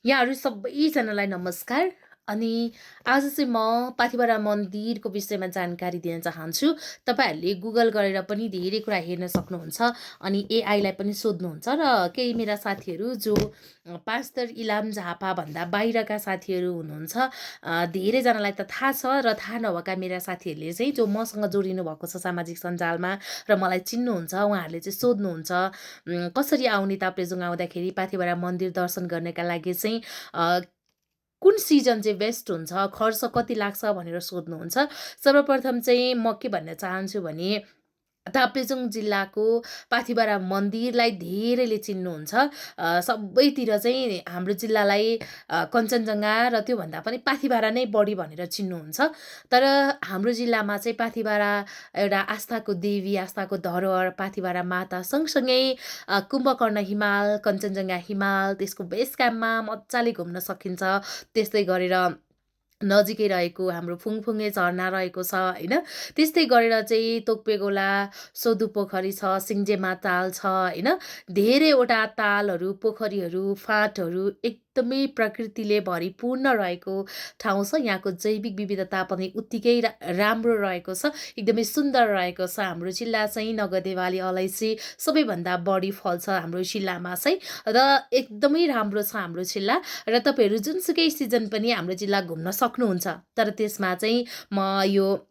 यहाँहरू सबैजनालाई नमस्कार। अनि आज चाहिँ म पाथिभरा मन्दिरको विषयमा जानकारी दिन चाहन्छु। तपाईँहरूले गुगल गरेर पनि धेरै कुरा हेर्न सक्नुहुन्छ अनि एआईलाई पनि सोध्नुहुन्छ र केही मेरा साथीहरू जो पास्टर इलाम झापाभन्दा बाहिरका साथीहरू हुनुहुन्छ, धेरैजनालाई त थाहा छ र थाहा नभएका मेरा साथीहरूले चाहिँ जो मसँग जोडिनु भएको छ सामाजिक सञ्जालमा र मलाई चिन्नुहुन्छ, उहाँहरूले चाहिँ सोध्नुहुन्छ कसरी आउने ताप्लेजुङ आउँदाखेरि पाथिभरा मन्दिर दर्शन गर्नका लागि चाहिँ कुन सिजन चाहिँ बेस्ट हुन्छ, खर्च कति लाग्छ भनेर सोध्नुहुन्छ। सर्वप्रथम चाहिँ म के भन्न चाहन्छु भने ताप्लेजुङ जिल्लाको पाथिभरा मन्दिरलाई धेरैले चिन्नुहुन्छ। सबैतिर चाहिँ हाम्रो जिल्लालाई कञ्चनजङ्घा र त्योभन्दा पनि पाथिभरा नै बढी भनेर चिन्नुहुन्छ। तर हाम्रो जिल्लामा चाहिँ पाथिभरा एउटा आस्थाको देवी, आस्थाको धरोहर पाथिभरा माता सँगसँगै कुम्भकर्ण हिमाल, कञ्चनजङ्घा हिमाल, त्यसको बेस क्याम्पमा मजाले घुम्न सकिन्छ। त्यस्तै गरेर नजिकै रहेको हाम्रो फुङफुङे झरना रहेको छ होइन। त्यस्तै गरेर चाहिँ तोक्पेगोला, सोधुपोखरी छ, सिङ्जेमा ताल छ होइन। धेरैवटा तालहरू, पोखरीहरू, फाँटहरू एकदमै प्रकृतिले भरिपूर्ण रहेको ठाउँ छ। यहाँको जैविक विविधता पनि उत्तिकै राम्रो रहेको छ, एकदमै सुन्दर रहेको छ। हाम्रो जिल्ला चाहिँ नगदेबाली, अलैँची सबैभन्दा बढी फल्छ हाम्रो जिल्लामा चाहिँ, र एकदमै राम्रो छ हाम्रो जिल्ला। र तपाईँहरू जुनसुकै सिजन पनि हाम्रो जिल्ला घुम्न सक्नुहुन्छ। तर त्यसमा चाहिँ म यो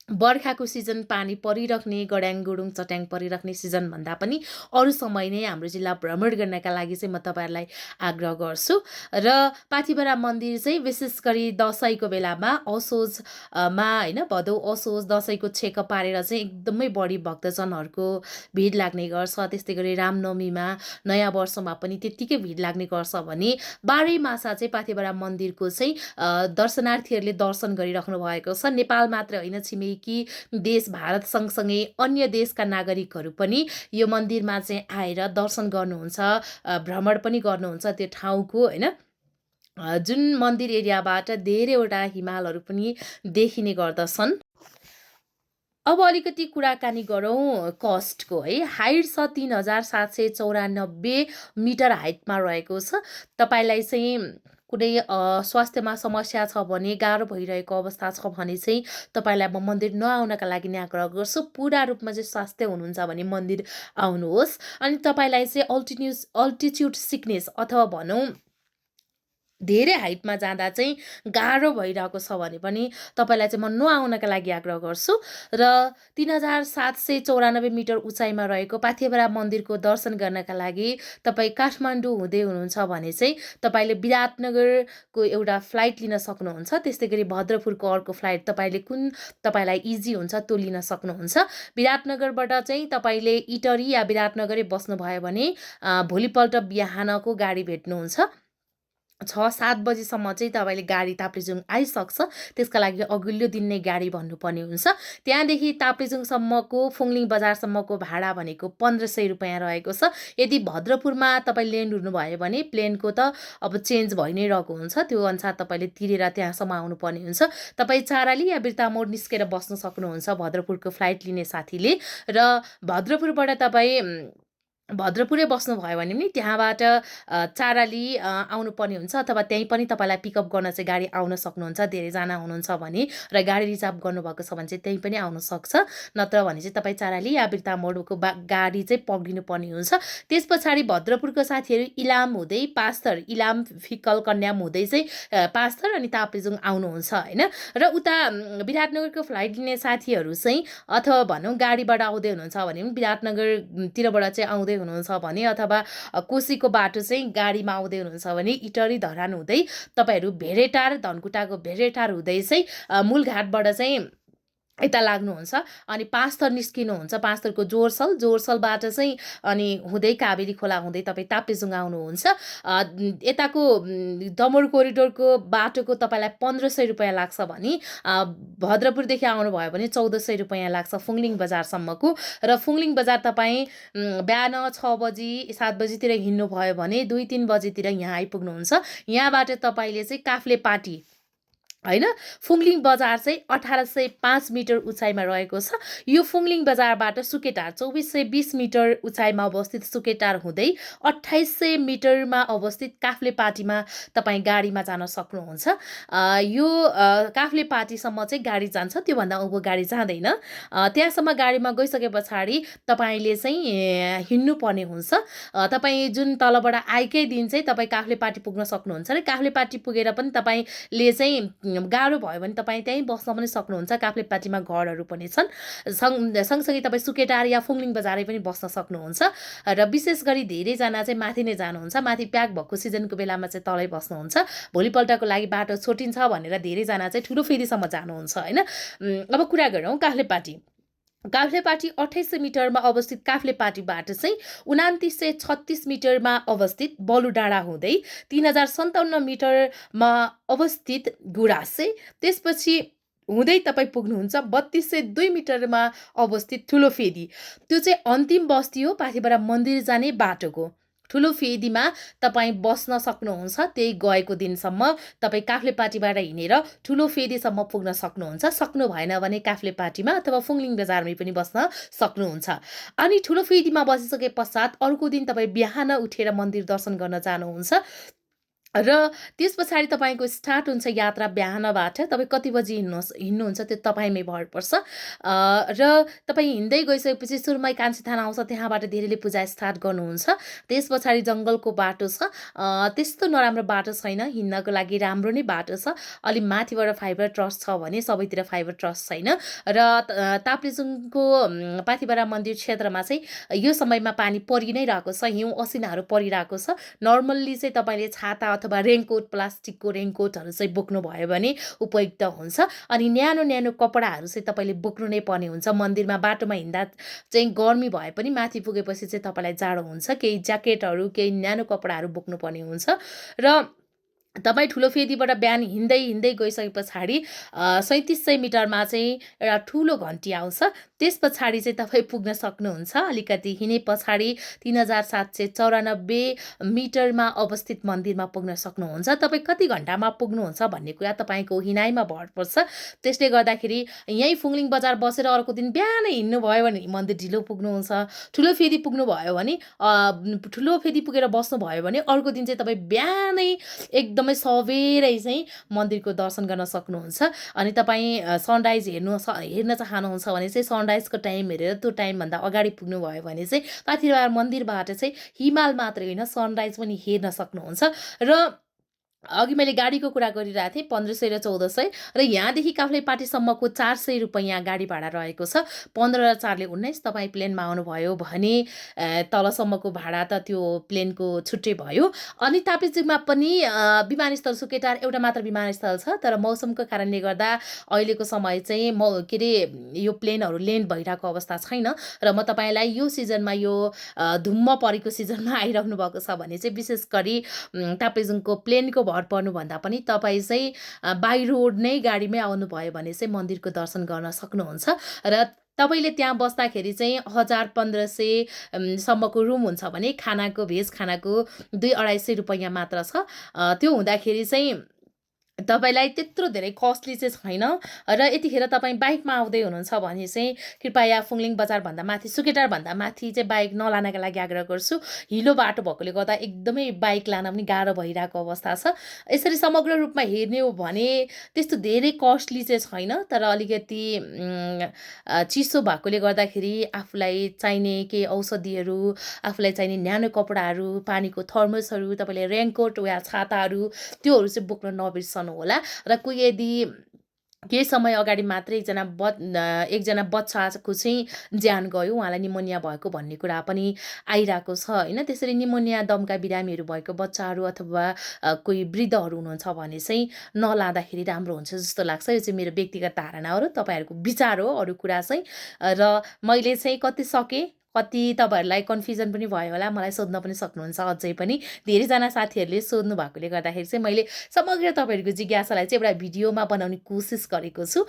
बर्खाको सिजन पानी परिराख्ने, गड्याङ गुडुङ चट्याङ परिराख्ने सिजन भन्दा पनि अरू समय नै हाम्रो जिल्ला भ्रमण गर्नका लागि चाहिँ म तपाईँहरूलाई आग्रह गर्छु। र पाथिभरा मन्दिर चाहिँ विशेष गरी दसैँको बेलामा असोजमा होइन, भदौ असोज दसैँको छेक पारेर चाहिँ एकदमै बढी भक्तजनहरूको भिड लाग्ने गर्छ। त्यस्तै गरी रामनवमीमा, नयाँ वर्षमा पनि त्यत्तिकै भिड लाग्ने गर्छ भने बाह्रै मासा चाहिँ पाथिभरा मन्दिरको चाहिँ दर्शनार्थीहरूले दर्शन गरिराख्नु भएको छ। नेपाल मात्र होइन, छिमेकी देश भारत सँगसँगै अन्य देशका नागरिकहरू पनि यो मन्दिरमा चाहिँ आएर दर्शन गर्नुहुन्छ, भ्रमण पनि गर्नुहुन्छ त्यो ठाउँको होइन। जुन मन्दिर एरियाबाट धेरैवटा हिमालहरू पनि देखिने गर्दछन्। अब अलिकति कुराकानी गरौँ कस्टको है। हाइट छ 3794 मिटर हाइटमा रहेको छ। तपाईँलाई चाहिँ कुनै स्वास्थ्यमा समस्या छ भने, गाह्रो भइरहेको अवस्था छ भने चाहिँ तपाईँलाई म मन्दिर नआउनका लागि नै आग्रह गर्छु। पुरा रूपमा चाहिँ स्वास्थ्य हुनुहुन्छ भने मन्दिर आउनुहोस्। अनि तपाईँलाई चाहिँ अल्टिट्युड सिकनेस अथवा भनौँ धेरै हाइटमा जाँदा चाहिँ गाह्रो भइरहेको छ भने पनि तपाईँलाई चाहिँ म नआउनका लागि आग्रह गर्छु। र 3794 मिटर उचाइमा रहेको पाथिभरा मन्दिरको दर्शन गर्नका लागि तपाईँ काठमाडौँ हुँदै हुनुहुन्छ भने चाहिँ तपाईँले विराटनगरको एउटा फ्लाइट लिन सक्नुहुन्छ। त्यस्तै गरी भद्रपुरको अर्को फ्लाइट तपाईँलाई इजी हुन्छ त्यो लिन सक्नुहुन्छ। विराटनगरबाट चाहिँ तपाईँले इटरी या विराटनगरै बस्नुभयो भने भोलिपल्ट बिहानको गाडी भेट्नुहुन्छ। 6-7 बजीसम्म चाहिँ तपाईँले गाडी ताप्लेजुङ आइसक्छ। त्यसका लागि अघिल्लो दिन नै गाडी भन्नुपर्ने हुन्छ। त्यहाँदेखि ताप्लेजुङसम्मको, फुङलिङ बजारसम्मको भाडा भनेको 1500 रुपियाँ रहेको छ। यदि भद्रपुरमा तपाईँ ल्यान्ड हुनुभयो भने प्लेनको त अब चेन्ज भइ नै रहेको हुन्छ, त्यो अनुसार तपाईँले तिरेर त्यहाँसम्म आउनुपर्ने हुन्छ। तपाईँ चाराली या बिर्तामोड निस्केर बस्न सक्नुहुन्छ भद्रपुरको फ्लाइट लिने साथीले। र भद्रपुरबाट तपाईँ भद्रपुरै बस्नुभयो भने पनि त्यहाँबाट चाराली आउनुपर्ने हुन्छ, अथवा त्यहीँ पनि तपाईँलाई पिकअप गर्न चाहिँ गाडी आउन सक्नुहुन्छ। धेरैजना हुनुहुन्छ भने र गाडी रिजर्भ गर्नुभएको छ भने चाहिँ त्यहीँ पनि आउन सक्छ। नत्र भने चाहिँ तपाईँ चाराली या बिर्तामोडको गाडी चाहिँ पक्रिनु पर्ने हुन्छ। त्यस पछाडि भद्रपुरको साथीहरू इलाम हुँदै पास्तर, इलाम फिक्कल कन्याम हुँदै चाहिँ पास्तर अनि ताप्लेजुङ आउनुहुन्छ होइन। र उता विराटनगरको फ्लाइट लिने साथीहरू चाहिँ अथवा भनौँ गाडीबाट आउँदै हुनुहुन्छ भने पनि विराटनगरतिरबाट चाहिँ आउँदै हुनुहुन्छ भने, अथवा कोसीको बाटो चाहिँ गाडीमा आउँदै हुनुहुन्छ भने इटरी धरान हुँदै तपाईँहरू भेरेटार, धनकुटाको भेरेटार हुँदै चाहिँ मूलघाटबाट चाहिँ यता लाग्नुहुन्छ। अनि पाँचथर निस्किनुहुन्छ, पाँचथरको जोरसलबाट चाहिँ अनि हुँदै काबेली खोला हुँदै तपाईँ ताप्लेजुङ आउनुहुन्छ। यताको दमोर कोरिडोरको बाटोको तपाईँलाई 1500 रुपियाँ लाग्छ भने भद्रपुरदेखि आउनुभयो भने 1400 रुपियाँ लाग्छ फुङलिङ बजारसम्मको। र फुङलिङ बजार तपाईँ बिहान 6 बजी 7 बजीतिर हिँड्नुभयो भने 2-3 बजीतिर यहाँ आइपुग्नुहुन्छ। यहाँबाट तपाईँले चाहिँ काफ्ले पाटी होइन। फुङलिङ बजार चाहिँ 1805 मिटर उचाइमा रहेको छ। यो फुङलिङ बजारबाट सुकेटार 2420 मिटर उचाइमा अवस्थित सुकेटार हुँदै 2800 मिटरमा अवस्थित काफ्लेपाटीमा तपाईँ गाडीमा जान सक्नुहुन्छ। यो काफ्लेपाटीसम्म चाहिँ गाडी जान्छ, त्योभन्दा उँभो गाडी जाँदैन। त्यहाँसम्म गाडीमा गइसके पछाडि तपाईँले चाहिँ हिँड्नुपर्ने हुन्छ। तपाईँ जुन तलबाट आएकै दिन चाहिँ तपाईँ काफ्लेपाटी पुग्न सक्नुहुन्छ र काफ्लेपाटी पुगेर पनि तपाईँले चाहिँ गाह्रो भयो भने तपाईँ त्यहीँ बस्न पनि सक्नुहुन्छ। काफ्लेपाटीमा घरहरू पनि छन्। सँगसँगै तपाईँ सुकेटार या फुङलिङ बजारै पनि बस्न सक्नुहुन्छ। र विशेष गरी धेरैजना चाहिँ माथि नै जानुहुन्छ। माथि प्याक भएको सिजनको बेलामा चाहिँ तलै बस्नुहुन्छ। भोलिपल्टको लागि बाटो छोटिन्छ भनेर धेरैजना चाहिँ ठुलो फेदीसम्म जानुहुन्छ होइन। अब कुरा गरौँ काफ्लेपाटी। काफ्लेपाटी 2800 मिटरमा अवस्थित काफ्लेपाटीबाट चाहिँ 2936 मिटरमा अवस्थित बलुडाँडा हुँदै 3057 मिटरमा अवस्थित गुराँसे, त्यसपछि हुँदै तपाईँ पुग्नुहुन्छ 3202 मिटरमा अवस्थित ठुलो फेदी। त्यो चाहिँ अन्तिम बस्ती हो पाथिभरा मन्दिर जाने बाटोको। ठुलो फेदीमा तपाईँ बस्न सक्नुहुन्छ। त्यही गएको दिनसम्म तपाईँ काफ्लेपाटीबाट हिँडेर ठुलो फेदीसम्म पुग्न सक्नुहुन्छ। सक्नु भएन भने काफ्लेपाटीमा अथवा फुङलिङ बजारमै पनि बस्न सक्नुहुन्छ। अनि ठुलो फेदीमा बसिसके पश्चात अर्को दिन तपाईँ बिहान उठेर मन्दिर दर्शन गर्न जानुहुन्छ। र त्यस पछाडि तपाईँको स्टार्ट हुन्छ यात्रा बिहानबाट। तपाईँ कति बजी हिँड्नुहुन्छ त्यो तपाईँमै भर पर्छ। र तपाईँ हिँड्दै गइसकेपछि सुरुमै कान्छी थाना आउँछ, त्यहाँबाट धेरैले पूजा स्टार्ट गर्नुहुन्छ। त्यस पछाडि जङ्गलको बाटो छ, त्यस्तो नराम्रो बाटो छैन, हिँड्नको लागि राम्रो नै बाटो छ। अलि माथिबाट फाइबर ट्रस छ भने सबैतिर फाइबर ट्रस छैन। र ताप्लेजुङको पाथिभरा मन्दिर क्षेत्रमा चाहिँ यो समयमा पानी परि नै रहेको छ, हिउँ असिनाहरू परिरहेको छ। नर्मल्ली चाहिँ तपाईँले छाता अथवा रेनकोट, प्लास्टिकको रेनकोटहरू चाहिँ बोक्नुभयो भने उपयुक्त हुन्छ। अनि न्यानो न्यानो कपडाहरू चाहिँ तपाईँले बोक्नु नै पर्ने हुन्छ। मन्दिरमा बाटोमा हिँड्दा चाहिँ गर्मी भए पनि माथि पुगेपछि चाहिँ तपाईँलाई जाडो हुन्छ। केही ज्याकेटहरू, केही न्यानो कपडाहरू बोक्नुपर्ने हुन्छ। र तपाईँ ठुलो फेदीबाट बिहान हिँड्दै हिँड्दै गइसके पछाडि 3700 मिटरमा चाहिँ एउटा ठुलो घन्टी आउँछ। त्यस पछाडि चाहिँ तपाईँ पुग्न सक्नुहुन्छ। अलिकति हिँडे पछाडि 3794 मिटरमा अवस्थित मन्दिरमा पुग्न सक्नुहुन्छ। तपाईँ कति घन्टामा पुग्नुहुन्छ भन्ने कुरा तपाईँको हिँडाइमा भर पर्छ। त्यसले गर्दाखेरि यहीँ फुङलिङ बजार बसेर अर्को दिन बिहानै हिँड्नुभयो भने मन्दिर ढिलो पुग्नुहुन्छ। ठुलो फेदी पुग्नुभयो भने ठुलो फेदी पुगेर बस्नुभयो भने अर्को दिन चाहिँ तपाईँ बिहानै एकदमै सबेरै चाहिँ मन्दिरको दर्शन गर्न सक्नुहुन्छ। अनि तपाईँ सनराइज हेर्न चाहनुहुन्छ भने चाहिँ सनराइजको टाइम हेरेर त्यो टाइमभन्दा अगाडि पुग्नुभयो भने चाहिँ पाथिभरा मन्दिरबाट चाहिँ हिमाल मात्रै होइन सनराइज पनि हेर्न सक्नुहुन्छ। र अघि मैले गाडीको कुरा गरिरहेको थिएँ 1500 र 1400 र यहाँदेखि काफ्लेपाटीसम्मको 400 रुपैयाँ गाडी भाडा रहेको छ। 15 र 4 ले 19। तपाईँ प्लेनमा आउनुभयो भने तलसम्मको भाडा त त्यो प्लेनको छुट्टै भयो। अनि ताप्लेजुङमा पनि विमानस्थल सुकेटार एउटा मात्र विमानस्थल छ, तर मौसमको कारणले गर्दा अहिलेको समय चाहिँ के अरे यो प्लेनहरू ल्यान्ड भइरहेको अवस्था छैन। र म तपाईँलाई यो सिजनमा यो धुम्म परेको सिजनमा आइराख्नु भएको छ भने चाहिँ विशेष गरी ताप्लेजुङको प्लेनको भर पर्नुभन्दा पनि तपाईँ चाहिँ बाई रोड नै गाडीमै आउनुभयो भने चाहिँ मन्दिरको दर्शन गर्न सक्नुहुन्छ। र तपाईँले त्यहाँ बस्दाखेरि चाहिँ 1000-1500 सम्मको रुम हुन्छ भने खानाको भेज खानाको 200-250 रुपैयाँ मात्र छ। त्यो हुँदाखेरि चाहिँ तपाईँलाई त्यत्रो धेरै कस्टली चाहिँ छैन। र यतिखेर तपाईँ बाइकमा आउँदै हुनुहुन्छ भने चाहिँ कृपया फुङलिङ बजारभन्दा माथि सुकेटारभन्दा माथि चाहिँ बाइक नलानका लागि आग्रह गर्छु। हिलो बाटो भएकोले गर्दा एकदमै बाइक लान पनि गाह्रो भइरहेको अवस्था छ। यसरी समग्र रूपमा हेर्ने हो भने त्यस्तो धेरै कस्टली चाहिँ छैन, तर अलिकति चिसो भएकोले गर्दाखेरि आफूलाई चाहिने केही औषधिहरू, आफूलाई चाहिने न्यानो कपडाहरू, पानीको थर्मसहरू, तपाईँले रेनकोट वा छाताहरू त्योहरू चाहिँ बोक्न नबिर्सनु होला। र कोही यदि केही समय अगाडि मात्रै एकजना बच्चाको चाहिँ ज्यान गयो, उहाँलाई निमोनिया भएको भन्ने कुरा पनि आइरहेको छ होइन। त्यसरी निमोनिया दमका बिरामीहरू भएको बच्चाहरू अथवा कोही वृद्धहरू हुनुहुन्छ भने चाहिँ नलाँदाखेरि राम्रो हुन्छ जस्तो लाग्छ। यो चाहिँ मेरो व्यक्तिगत धारणा हो र तपाईँहरूको विचार हो, अरू कुरा चाहिँ। र मैले चाहिँ कति सकेँ, कति तपाईँहरूलाई कन्फ्युजन पनि भयो होला, मलाई सोध्न पनि सक्नुहुन्छ अझै पनि। धेरैजना साथीहरूले सोध्नु भएकोले गर्दाखेरि चाहिँ मैले समग्र तपाईँहरूको जिज्ञासालाई चाहिँ एउटा भिडियोमा बनाउने कोसिस गरेको छु।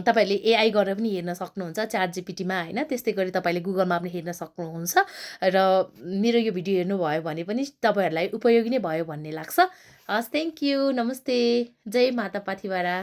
तपाईँहरूले एआई गरेर पनि हेर्न सक्नुहुन्छ ChatGPT-मा होइन। त्यस्तै गरी तपाईँले गुगलमा पनि हेर्न सक्नुहुन्छ। र मेरो यो भिडियो हेर्नुभयो भने पनि तपाईँहरूलाई उपयोगी नै भयो भन्ने लाग्छ। हस्, थ्याङ्क यू। नमस्ते। जय माता पाथिभरा।